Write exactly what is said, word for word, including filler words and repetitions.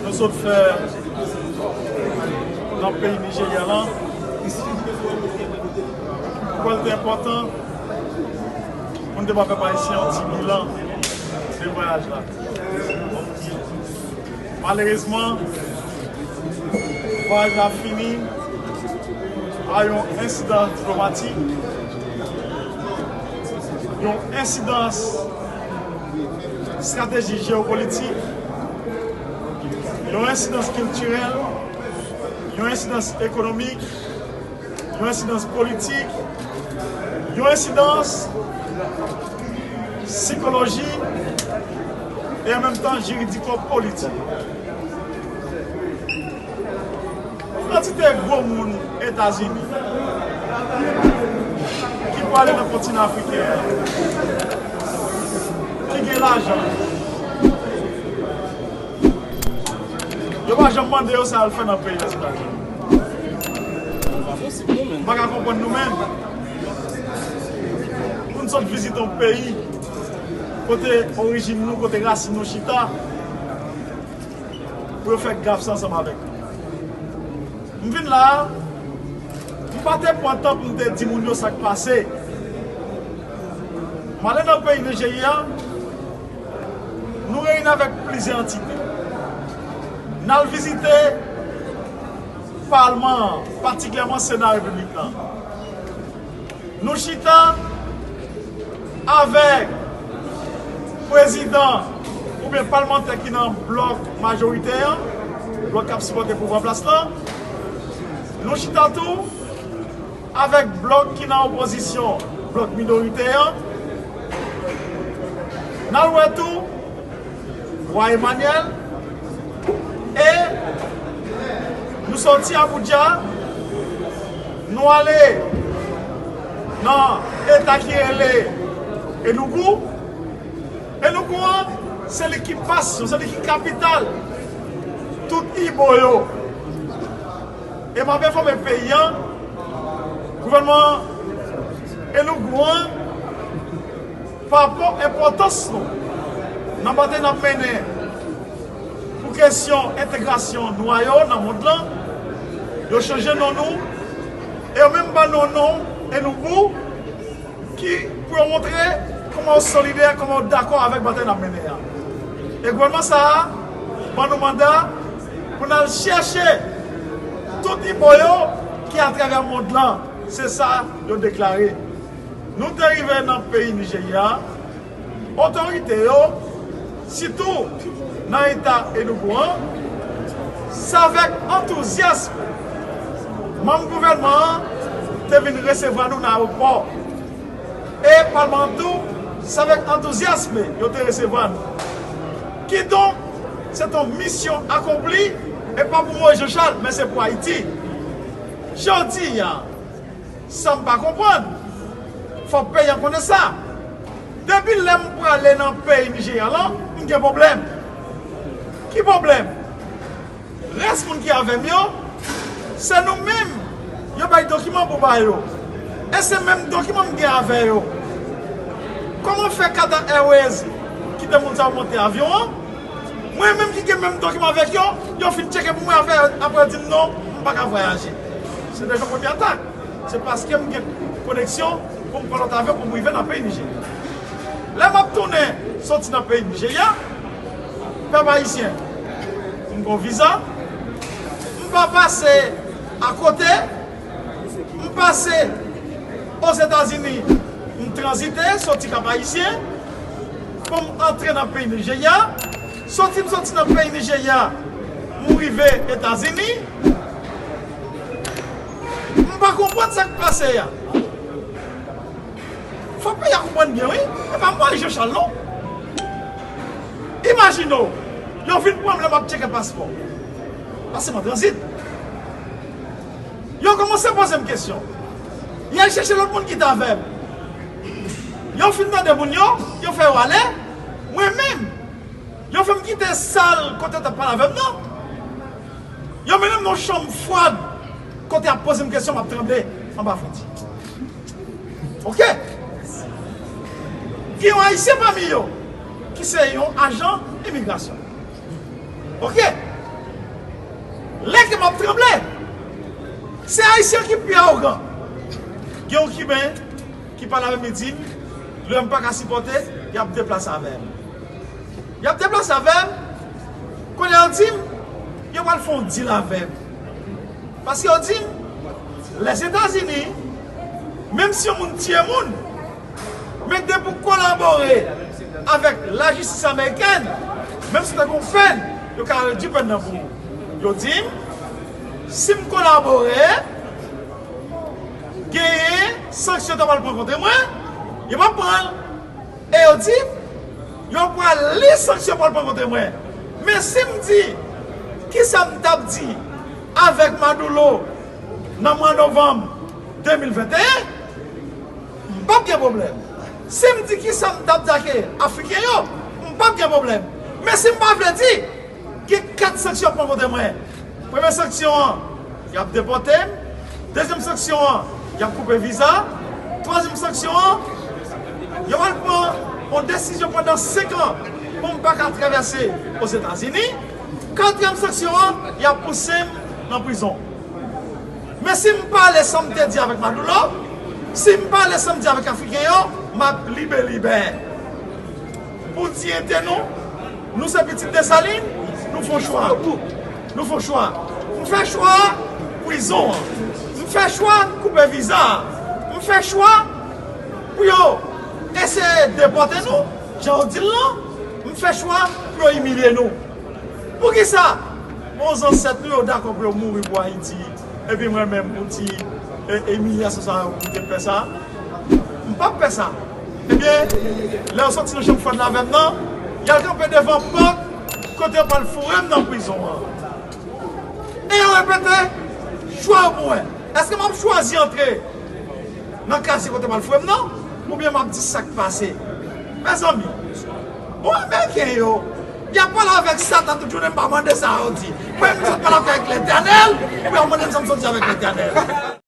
Nou sot fè nan peyi Nijerya lan, m kwè l te enpòtan pou n te ba pèp ayisyen yon ti bilan de vwayaj la. Malerezman, vwayaj la fini a yon ensidan diplomatik, yon ensidans estrateji jewopolitik, yon ensidans kiltirèl, yon ensidans ekonomik, yon ensidans politik, yon ensidans sikolojik e an menm tan jiridiko-politik. Kantite gwo moun Etazini ki prale nan kontinan afriken an, ki gen lajan, yo pa janm mande yo sa y al fè nan peyi Lèzetazini. M pa ka konprann nou menm. Pou n sot vizite yon peyi kote orijin nou, kote rasin nou chita, pou yo fè gaf sa ansanm avèk nou. M vin la a, m pa te pran tan pou m te di moun yo sa k pase. M ale nan peyi Nijerya, nou reyini avèk plizyè antite. N al vizite palman an, patikilyèman Sena Repiblik lan. Nou chita avèk prezidan oubyen palmantè ki nan blòk majoritè an, blòk k ap sipòte pouvwa plas lan. Nou chita tou avèk blòk ki nan opozisyon, blòk minoritè an. N al wè tou Wa Emmanuel, e nou soti Abuja, nou ale nan eta ki rele Enugu. Enugu an, se li ki basyon, se li ki kapital tout Ibo yo. E m ap enfòme peyi an, gouvènman Enugu an, pa rapò enpòtans nou nan batay n ap mennen pou kesyon entegrasyon nwa yo nan mond lan, yo chanje non nou, e yo menm ba nou non Enugu, ki pou yo montre kòman yo solidè, kòman yo dakò avèk batay n ap mennen an. E gouvènman sa a ban nou manda pou n al chèche tout Ibo yo ki atravè mond lan. Se sa yo deklare. Nou te rive nan peyi Nijerya, otorite yo, sitou nan eta Enugu an, se avèk antouzyasm manm gouvènman an te vin resevwa nou nan ayewopò. E palman an tou, se avèk antouzyasm yo te resevwa nou. Kidonk, se t on misyon akonpli, e pa pou Moyiz Jan Chal, men se pou Ayiti. Jodi a, sa m pa konprann, fòk peyi an konnen sa. Depi lè m prale nan peyi Nijerya lan, m gen pwoblèm. Ki pwoblèm? Rès moun ki avè m yo, se nou menm yo bay dokiman pou ba yo. E se menm dokiman m gen avè yo. Kòman fè Qatar Airways kite moun sa yo monte avyon an? Mwen menm ki gen menm dokiman avèk yo, yo fin tcheke pou mwen, apre, apre yo di m non, m pa ka vwayaje. Se deja yon premye atak. Se paske m gen koneksyon pou m pran lòt avyon pou m rive nan peyi Nijerya. Lè m ap tounen soti nan peyi Nijerya, pèp ayisyen, m gen yon viza, m pa pase akote, m pase Ozetazini, m tranzite, soti Kap Ayisyen, pou m antre nan peyi Nijerya. Soti m soti nan peyi Nijerya, m rive Etazini. M pa konprann sa k pase a. Fòk peyi a konprann byen, wi. E pa mwen, Jean Charles, non. Imajine w, yo vin pran m lè m ap tcheke paspò. Paske m an tranzit. Yo kòmanse poze m kesyon. Y al chèche lòt moun ki t avè m. Yo fin mande moun yo, yo fè yo ale. Mwen menm, yo fè m kite sal kote yo t ap pale avè m nan. Yo mennen m nan yon chanm fwad kote y ap poze m kesyon, m ap tranble anba fredi. Oke? Gen yon Ayisyen pami yo ki se yon ajan imigrasyon. Oke. Lè ke m ap tranble, se Ayisyen ki pi awogan. Gen yon Kiben ki pale avè m, li di m, lè m pa ka sipòte, y ap deplase avè m. Y ap deplase avè m, kounye a yo di m, yo pral fè yon deal avè m. Paske yo di m, Lèzetazini, menm si yon moun tiye moun, men depi w kolabore avèk lajistis amerikèn, menm si w te gen yon pèn, yo ka redui pèn nan pou ou. Yo di m, si m kolabore, genyen sanksyon yo ta pral pran kont mwen, yo p ap pran l. E yo di m, yo pral li sanksyon yo pral pran kont mwen. Men si m di, kisa m t ap di avèk Maduro nan mwa novanm de mil venteyen, m p ap gen pwoblèm. Si m di kisa m t ap di ak Afriken yo, m p ap gen pwoblèm. Men si m pa vle di, gen kat sanksyon yo pran kont mwen. Premye sanksyon an, y ap depòte m. Dezyèm sanksyon an, y ap koupe viza. Twazyèm sanksyon an, yo pral pran yon desizyon pandan senk an pou m pa ka travèse Ozetazini. Katriyèm sanksyon an, y ap pouse m nan prizon. Men si m pale sa m te di avèk Maduro, si m pale sa m di avèk Afriken yo, m ap libe libè. Pou diyite nou, nou se pitit Desalin, nou fè yon chwa. Nou fè yon chwa. M fè chwa prizon an. M fè chwa koupe viza a. M fè chwa pou yo eseye depòte nou, jan yo di l lan. M fè chwa pou yo imilye nou. Poukisa? Bon, zansèt nou yo dakò pou yo mouri pou Ayiti. Epi mwen menm, pou ti, e, imilyasyon sa yo, pou te pè sa. M p ap pè sa. Ebyen, lè yo soti nan chanm fwad la avè m nan, y al kanpe devan pòt kote yo pral foure m nan prizon an. E yo repete chwa yo pou mwen. Èske m ap chwazi antre nan kazye kote yo pral foure m nan? Oubyen m ap di sa k pase? Mezanmi, bon, Ameriken yo, y ap pale avèk Satan tout jounen, m pa mande sa yo di. Mwen, m sot pale avèk Letènèl, pou y al mande m sa m sot di avèk Letènèl.